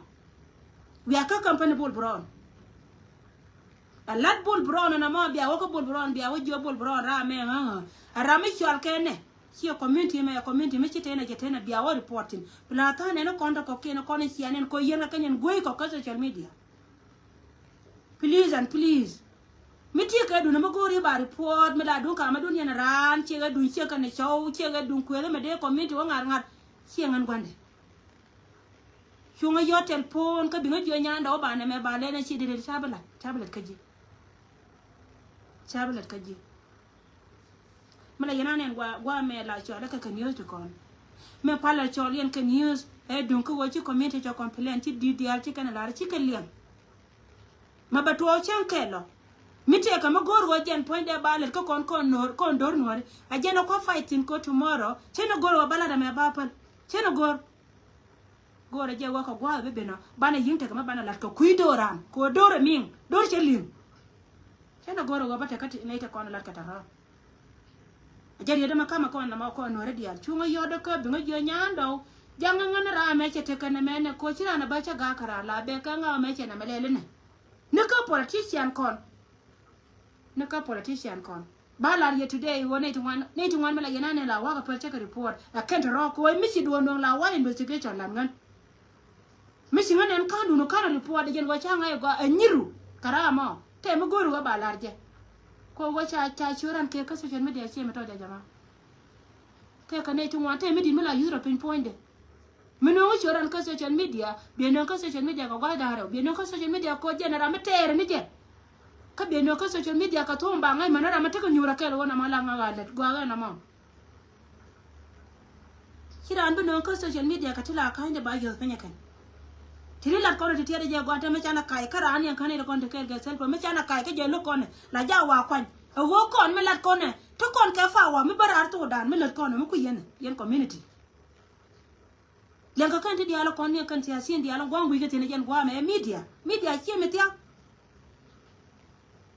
Wiaa kä company Bull Brown. A lat Bull Brown ɛn ɛmɔ bia wä kä Bull Brown bia wä jiö Bull Brown ram mɛ ɣäŋä. A ram mi cɔal kɛ nɛ ciɛ community mɛ community mi ci tenɛ jɛ tenɛ bia wä report thi̱n. Bi la tha̱a̱n ɛn kɔn tɔ kɔkiɛn kɔn in cia nɛn kɔ yɛn kɛ kɛn in guey kɔ kä social media. Please and please. Mi tiek kɛ dun mi go̱o̱ri ba report mi la dun kamä dun yɛn raan ciek kɛ dun ciek kɛ ni cɔw ciek kɛ dun kuethi mi dee community wä ŋa̱r ŋa̱r. Ciek ŋän gua̱ndɛ. Cuŋä yɔt telephone kä biŋä jiö nyandɛ wä ba nɛmɛ ba lɛn ɛ ci dee dee ca bi lat ca bi lat kä ji̱. Ca bi lat kä ji̱. Mi la yɛn a nɛn gua, gua mɛ la cɔl ɛ kɛ kɛ news ti kɔn. Mɛ pal la cɔl yɛn kɛ news ɛ duŋ kä wä ci community cɔ complain ci di̱t diaal ci kɛn lar ci kɛ liɛŋ. Ma bɛ tuɔɔk cäŋ kɛl lɔ. Mi tëëkä mi go̱o̱r wä jɛn puɔ̱nydɛ ba lät kä kɔn kɔn no̱r kɔn do̱r nuɔ̱ri. A jɛn a kuɔ fight thi̱n kɔ tomorrow. Cɛn a go̱o̱r wä ba lat ɛmɛ ba päl. Cɛn a go̱o̱r. Go̱o̱rɛ jɛ wä kɛ gua̱a̱th bi ben ɔ banɛ yi̱ŋ tekɛ mi banɛ la̱t kɛ kui̱ do̱ran kɛ ɣöö do̱rɛ mi̱i̱ŋ do̱r cɛ li̱ŋ. Cɛ nɛ go̱o̱rɛ ɣöö bä tekɛ ti nɛy te kɔn la̱t kɛ tɛ rɔ̱. A jɛ riet ɛmɛ kamɛ kɔn nɛmɛ kɔn nuɔ̱rɛ diaal cuŋä yɔt däkä biŋä jiö nyan dɔw. Jaŋä ŋän ram mɛ cɛ tekɛ nɛmɛ nɛ koci ran a bä cɛ ga̱a̱k kɛ ran la bɛ kɛ ŋa̱ mɛ cɛ nɛmɛ lɛl inɛ. Ni kä politician kɔn. Ni kä politician kɔn ba lar yɛ today ɣöö nɛy ti ŋuan nɛy ti ŋuan mi la yɛn anɛ la wakä päl cä kɛ report. Ɛ kɛn te rɔɔk kɛ ɣöö mi ci duɔ̱ɔ̱n duɔ̱ɔ̱ŋ la wa̱a̱ investigation lan ŋän. Mi ci ŋän ɛn ka̱n dun ka̱n report ɛ jɛn ɣöö ca ŋa̱c ɛ gɔaa ɛ nyiru kɛ ram ɔ tɛ mi go̱o̱ri ɣöö ba lar jɛ. Kɛ ɣöö ca ca ciöran kɛ kä social media ciɛ mi tɔ̱ jɛ jama. Tɛ kɛ nɛy ti ŋuan tɛ mi di̱t mi la yuth rɔ piny puɔ̱nydɛ. Mi nööŋ cio̱t ran kä social media biɛ nööŋ kä social media kɛ gua̱th da̱ŋ rɛw biɛ nööŋ kä social media kɛ ɣöö jɛn ram mi tɛɛrɛ ni jɛ. Kä biɛ nööŋ kä social media kɛ thuɔ̱ɔ̱ŋ ba ŋa̱c män ram mi tekɛ nyuur akɛl ɣöö nɔmɔ la ŋa̱k a lät gua̱a̱k ɛn ɛmɔ. Ci raan bi nööŋ kä social media kɛ ti la ka̱nydɛ ba yöth piny ɛ kɛn. Ti ri lat kɔn ɛ ti tiɛt ɛ jɛ gua̱a̱k tɛmɛ canɛ ka̱c kä raan yɛn ka̱n ɛ ti kɔn ti kɛɛl kɛ thil kɔn mi canɛ ka̱c kä jɛ lo̱k kɔn ɛ la jaak wa kuany. Ɛ ɣöö kɔn mi lat kɔn ɛ ti kɔn kɛ fa wa mi bä raar thokdan mi lät kɔn ɛ mi kui̱ yɛn ɛ yɛn community. Liɛŋkɛ kɛn ti diaal kɔn ni kɛn thia̱a̱ thi̱n diaal gua̱a̱ŋ wi̱i̱ kɛ thi̱n jɛn gua̱a̱mɛ ɛ media. Media ciɛ mi thia̱a̱.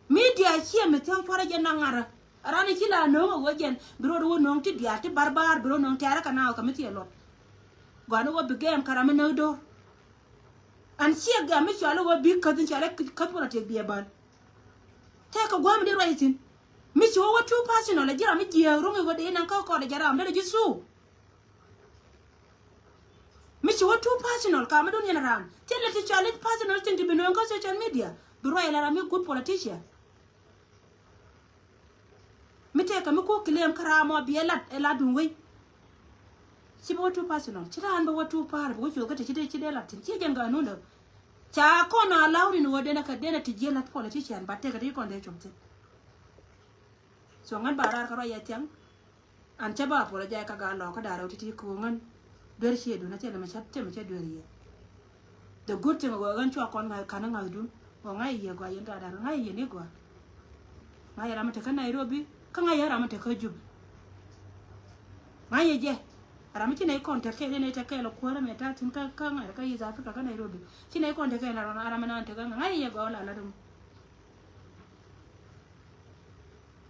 Media ciɛ mi thia̱a̱ cuarɛ jɛn na ŋarä. Ran ci la no̱o̱ŋ a ɣöö jɛn bi rot ɣöö no̱o̱ŋ ti diaal ti barbar bi rot no̱o̱ŋ tɛ̈rä kɛ na ɣöö kɛ mi thiɛ luɔt. Gɔ̱a̱n ɣöö bi gɛɛm kɛ ram mi näk do̱r. An ciɛ gɛɛm mi cɔal ɣöö bi käth in cɔal ɛ käth pɔlɔ tiek biɛ bäl. Tɛkɛ gua̱a̱m di ruac thi̱n. Mi ci wä wä too personal ɛ ji̱ ram mi jiääk ro̱ŋ i̱ ɣöö dee naŋ kä kɔn ɛ jɛ ram dee ji̱ thuk. Mi ci wä too personal ka mi dun yɛn raan. Thil lɛ ti cɔal i̱ personal thing ti bi nööŋ kä social media. Bi ruac lɛ ram mi good politician. Mi tɛkɛ mi kuk claim kä ram mɔ bi ɛ lat ɛ lat dun wei. Ci bi wä too personal. Ci raan bi wä too par bi wä cuɔth kä ti ci dee ci dee lat thin. Ci jɛn ganun dä. Ca kɔn a law rin wä denɛ kä denɛ ti jiɛ lat politician ba tɛkɛ ti kɔn dee cuɔth thin. So ŋän ba raar kä ruac yɛ thiaŋ. An cä ba apologize kä gaa lɔɔkä da̱rɛ wä ti̱ti̱ ko̱o̱ŋän. Duer ciëëdun a thilɛ mɛ cä thilɛ mɛ cä duer yɛ. The good thing wä ɣän cua kɔn ŋa̱th ka̱n ŋa̱thdun. Wä ŋa̱c yɛ gɔaa yɛn gaa da̱rɛ ŋa̱c yɛ ni gɔaa. Ŋa̱c yɛ ram mi te kä Nairobi kä ŋa̱c yɛ ram mi te kä Juba. Ŋa̱c yɛ jɛ ram mi ci nɛy kɔn te kɛɛl yɛn nɛy te kɛɛl kuäärä mɛ ta̱a̱ thi̱n kä kä ŋa̱c kä East Africa kä Nairobi. Ci nɛy kɔn te kɛɛl ram mi naan te kä ŋa̱c yɛ gɔaa la la rum.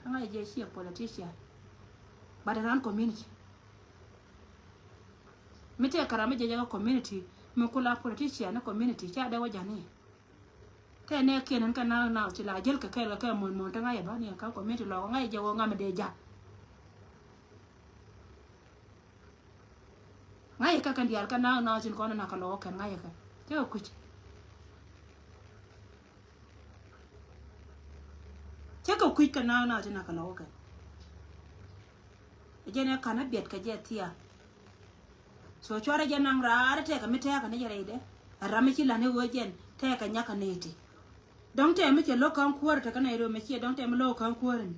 Kä ŋa̱c jɛ ciɛ politician. But ran community. Mi tëë kɛ ram mi jɛ jɛ kä community mi kula politician ni community ca dee wä jani. Tëë nɛ kiɛn in kɛ naŋ naŋ ci la jäl kɛ kɛɛl kɛ kɛ muɔ̱n muɔ̱n te ŋa̱c jɛ ba ni kä community lɔk ŋa̱c jɛ wä ŋa̱m dee jak. Ŋa̱cä kɛ kɛn diaal kɛ na̱a̱k na̱a̱k tin kɔn na̱k kɛ lɔk kɛn ŋa̱cä kɛ. Cä kɛ kui̱c. Cä kɛ kui̱c kɛ na̱a̱k na̱a̱k tin na̱k kɛ lɔk kɛn. Ɛ jɛn ɛ ka̱n ɛ biɛt kɛ jɛ thia. So cuarɛ jɛ naŋ raar tɛkɛ mi tɛkɛ ni jɛ rɛydɛ. Ɛ ram mi ci la̱t ni ɣöö jɛn tɛkɛ nyakä nɛy ti. Dɔ̱ŋ tɛm mi cɛ lo̱k kä kuäär tekɛ nɛy röm mi ciɛ dɔ̱ŋ tɛm mi lo̱k kä kuäär ni.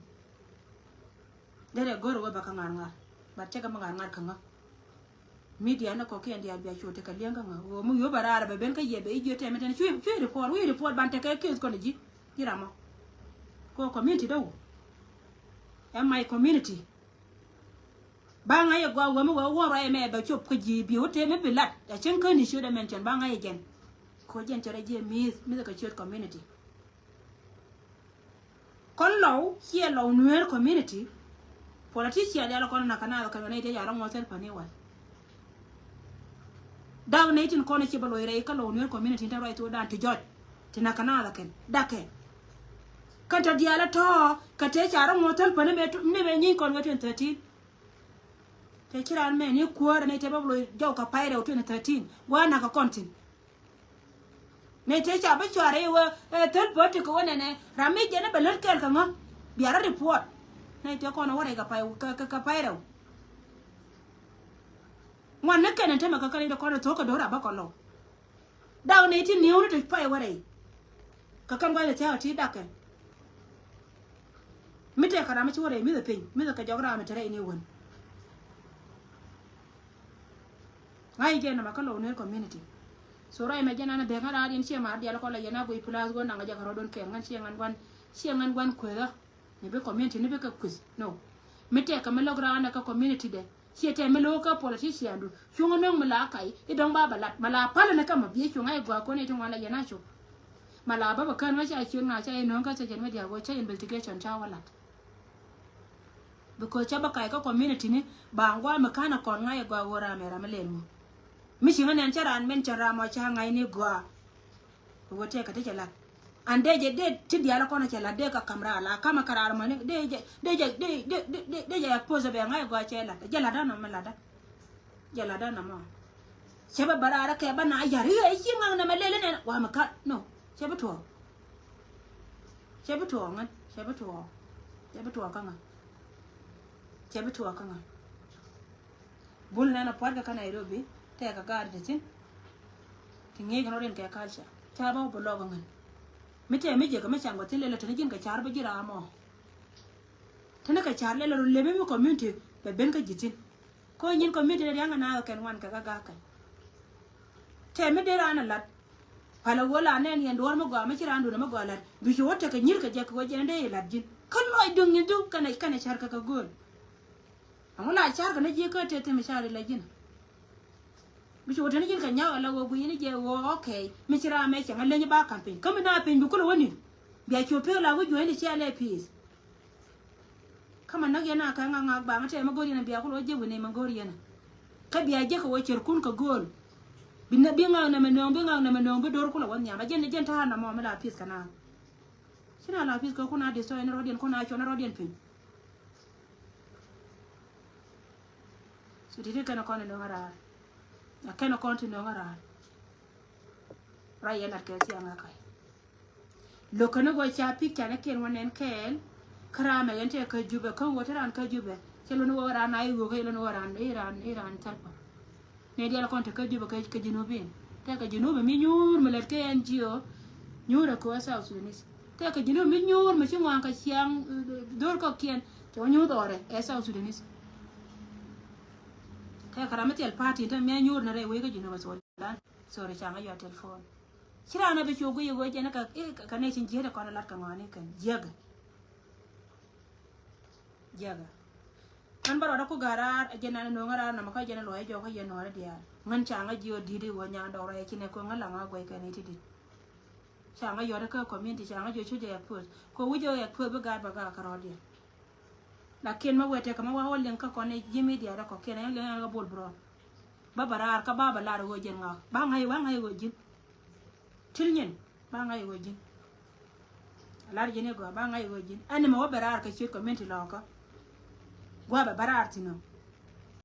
Derɛ go̱r ɣöö bɛ kä ŋa̱r ŋa̱r. But cɛ kɛ mi ŋa̱r ŋa̱r kä ŋä. Media ni kɔkiɛn diaal bia cu tekɛ liɛŋ kä ŋä. Ɣöö mi yop a raar bɛ ben kä yɛ bɛ i̱ jiö tɛm mi tɛn cuɛ, cuɛ report, wi̱i̱ report ban tekɛ case kɔn ji̱. Ji̱ ram ɔ. Kɛ community dɔ̱ wä. Ɛ my community. Ba ŋa̱c ɛ gɔaa wee mi wee wuɔ̱n ruac ɛmɛ bɛ cop kä ji̱ bi wä tëë mi bi lat. A cieŋ kä ni ciöt ɛmɛn cɛn ba ŋa̱c ɛ jɛn. Kɛ jɛn cɛ rɛ jiɛ mi̱i̱th, mi̱th kɛ ciöt community. Kɔn lɔw ciɛ lɔw Nuer community. Politician dial kɔn na kɛ naath kɛ nɛy tëë ca rɔ ŋuɔth thil päni wal. Dak nɛy tin kɔn ci bä loc rɛy kä lɔw Nuer community te ruac thok dan ti jɔc. Ti na kɛ naath kɛn dakɛ. Kɛn tɔ dial tɔ kɛ tëë ca rɔ ŋuɔth thil päni mi bɛ nyieny kɔn wee twenty thirteen. Tëë ci raan mɛ ni kuäär nɛy tëë bä loc jɔw kɛ pay rɛw twenty thirteen. Gua̱a̱r na kɛ kɔn thin. Nɛy tëë ca bä cuarɛ iwä ɛ thil pä ti kɛ wä nɛnɛ ram mi jɛn ɛ bɛ lät kɛɛl kɛ ŋä. Bia rɔ report. Nɛy tëë kɔn ɛ wä rɛy kɛ pay, kɛ, kɛ, kɛ pay rɛw. Ŋuan ni kɛn ɛn tämɛ kɛ kɛn i̱ dee kɔn ɛ thok kɛ do̱r a bä kɔn lɔw. Dak nɛy ti ni̱ew ni ti pay wä rɛy. Kɛ kɛn gua̱th ɛ thia̱a̱k ɛ ti dakɛ. Mi tɛkɛ ram mi ci wä rɛy mi̱th ɛ piny, mi̱th ɛ kɛ jɔk ram mi te rɛy ni wän. Ŋa̱c jɛ nɔmɔ kä lɔw Nuer community. So ruac mɛ jɛ nanɛ bek ŋa̱ raar yɛn ciɛ mar dial kɔlɛ yɛn a guiy plus ɣöö naŋ jɛ kɛ rɔ̱dun kɛɛl ŋän ciɛ ŋän guan, ciɛ ŋän guan kueethä. Ni bi community ni bi kɛ kueth. No. Mi tɛkɛ mi lo̱k raar nɛ kä community dɛ. Ciɛ tɛk mi lo̱k kä politician du. Cuŋä nöŋ mi la kac i̱ dɔ̱ŋ ba bɛ lat. Ma la palä ni kä ma biɛ cuŋ a i̱ gɔaa kɔn i̱ ti ŋuan la yɛn a cop. Ma la bä bɛ kään ŋä ca ciöt ŋa ca i̱ nöŋ kä session media ɣöö ca investigation ca wä lat. Because cä bä kac kä community ni ba ŋuan mi ka̱n a kɔn ŋa̱c a gɔaa ɣöö ram ɛ ram ɛ lɛl ŋu. Mi ci ŋä nɛn cä ran mention ram ɔ ca ŋa̱c ni gɔaa. Ɣöö tëëkɛ ti cɛ lat. An dee jɛ dee ti diaal kɔn cɛ lat dee ka kam raar la kamɛ kɛ raar mɔni dee jɛ dee jɛ dee dee dee jɛ expose bɛ ŋa̱c a gɔaa cɛ lat jɛ lat dan nɔmɔ lat dan. Jɛ lat dan nɔmɔ. Cɛ bä bä raar kɛ bä na yar i̱ ci ŋa̱k nɛmɛ lɛl inɛn wa mi ka̱n no. Cɛ bi tuɔɔk. Cɛ bi tuɔɔk ŋän cɛ bi tuɔɔk. Cɛ bi tuɔɔk kä ŋa̱. Cɛ bi tuɔɔk kä ŋa̱. Bul nɛn a pua̱tkɛ kä Nairobi tɛkɛ gaat ti thi̱n. Ti ŋi̱i̱c kɛ rɔ̱diɛn kɛ culture ca bä wä bi lɔk ŋän. Mi tɛɛ mi jiäkä mi can guɔ thi̱n lɛl a te ni ji̱n kɛ car bä ji̱ ram ɔ. Te ni kɛ car lɛl a rɔ lemi mi community bɛ ben kä ji̱ thi̱n. Ko nyin community ni riaŋ a naath kɛn wan kɛ kä gak kɛn. Tɛɛ mi dee raan a lat. Palä ɣöö la nɛn yɛn duɔ̱ɔ̱r mi gɔaa mi ci raan duundä mi gɔaa lat bi ci wä tekɛ nyir kɛ jɛ kɛ ɣöö jɛn dee ilat ji̱n kä lɔc duŋ nyin du kɛnɛ kɛnɛ cär kɛ kɛ gööl. Ɛŋu la cär kɛ ni ji̱ kä tëë thim cär ilat ji̱n. Bi ci wä teni ji̱n kɛ nyak ala ɣöö gui̱ni jɛ ɣöö okay mi ci raan mɛ cɛŋ a leny ba ka̱m piny kä mi na piny bi kulɛ wä ni̱n. Bia ci wä pek la wä juɔ̱cni cia lɛ pi̱i̱th. Kä ma näk yɛn a kɛ ŋak ŋak ba ŋä tɛmɛ go̱r yɛn a bia kulɛ wä jek wi̱n nɛy mɛ go̱r yɛn a. Kä bia jek kɛ wä cɛr kun kɛ gööl. Bi ŋak nɛmɛ nööŋ bi ŋak nɛmɛ nööŋ bi do̱r kulɛ wä nhiam a jɛn jɛn ta̱a̱ nɔmɔ mi la pi̱th kɛ na. Ci na la pi̱th kɛ kun a destroy ni rɔ̱diɛn kun a cuɔn ni rɔ̱diɛn piny. So ti̱ti̱ kɛn a kɔn ti nööŋ a raar. A kɛn a kɔn ti nööŋ a raar. Ruac yɛn lat kɛ thiaŋ a ka̱c. Lo̱k kä ni gɔaa ca picture ni kiɛn wä nɛn kɛɛl. Kä ram mɛ yɛn tɛ kä Jubɛ kä wä te ran kä Jubɛ. Cɛ lon wä ran a i̱ wä kä lon wä ran i̱ ran i̱ ran Thalpa. Nɛ dial kɔn te kä Jubɛ kä kä Junubin. Tɛ kä Junubin mi nyuur mi lɛt kä N G O. Nyuur ɛ kɛ wä South Sudanese. Tɛ kä Junubin mi nyuur mi ci ŋɔaŋ kä ciaŋ dho̱r kɔkiɛn. Cɛ wä nyuur dhɔrɛ ɛ South Sudanese. Tɛ kä ram mi thil party te mi a nyuur ni rɛy wec kä Junubin Sudan. Sorry, ca ŋa yɔ telephone. Ci raan a bi cu guiy ɣöö jɛn kä, kä nɛ cin jiɛt kɔn lat kɛ ŋɔani kɛn jiäkɛ. Jiäkɛ. Ɣän bä rɔɔdä ku ga̱r raar jɛn an no̱o̱ŋ raar namä kä jɛn luɔ̱c jɔk kä yɛn nuɔ̱ɔ̱rä diaal. Ŋän ca ŋa jiö di̱t i̱ ɣöö nyan dɔk rɛy ci nɛ kɛ ŋä la ŋa guɛy kɛn i̱ ti di̱t. Ca ŋa yɔ̱t kä community ca ŋa jiö cu jɛ expose. Kɛ wi̱c jɛ expose bi gaat bɛ gaak kärɔɔdiɛn. Lakin mä wee tekɛ mä wa wä liŋ kä kɔn i̱ ji̱ media rɛ kɔkiɛn ɛ liŋ ɛn kä bol bi rɔɔd. Ba bɛ raar kä ba bɛ lar ɣöö ji̱n ŋa̱k ba ŋa̱c wä ŋa̱c ɣöö ji̱n. Til nyin ba ŋa̱c ɣöö ji̱n. Lar ji̱n i̱ gɔaa ba ŋa̱c ɣöö ji̱n ɛn ni mɛ wä bɛ raar kä ciöt community lɔɔkä. Gua̱a̱ bɛ bä raar thi̱n ɔ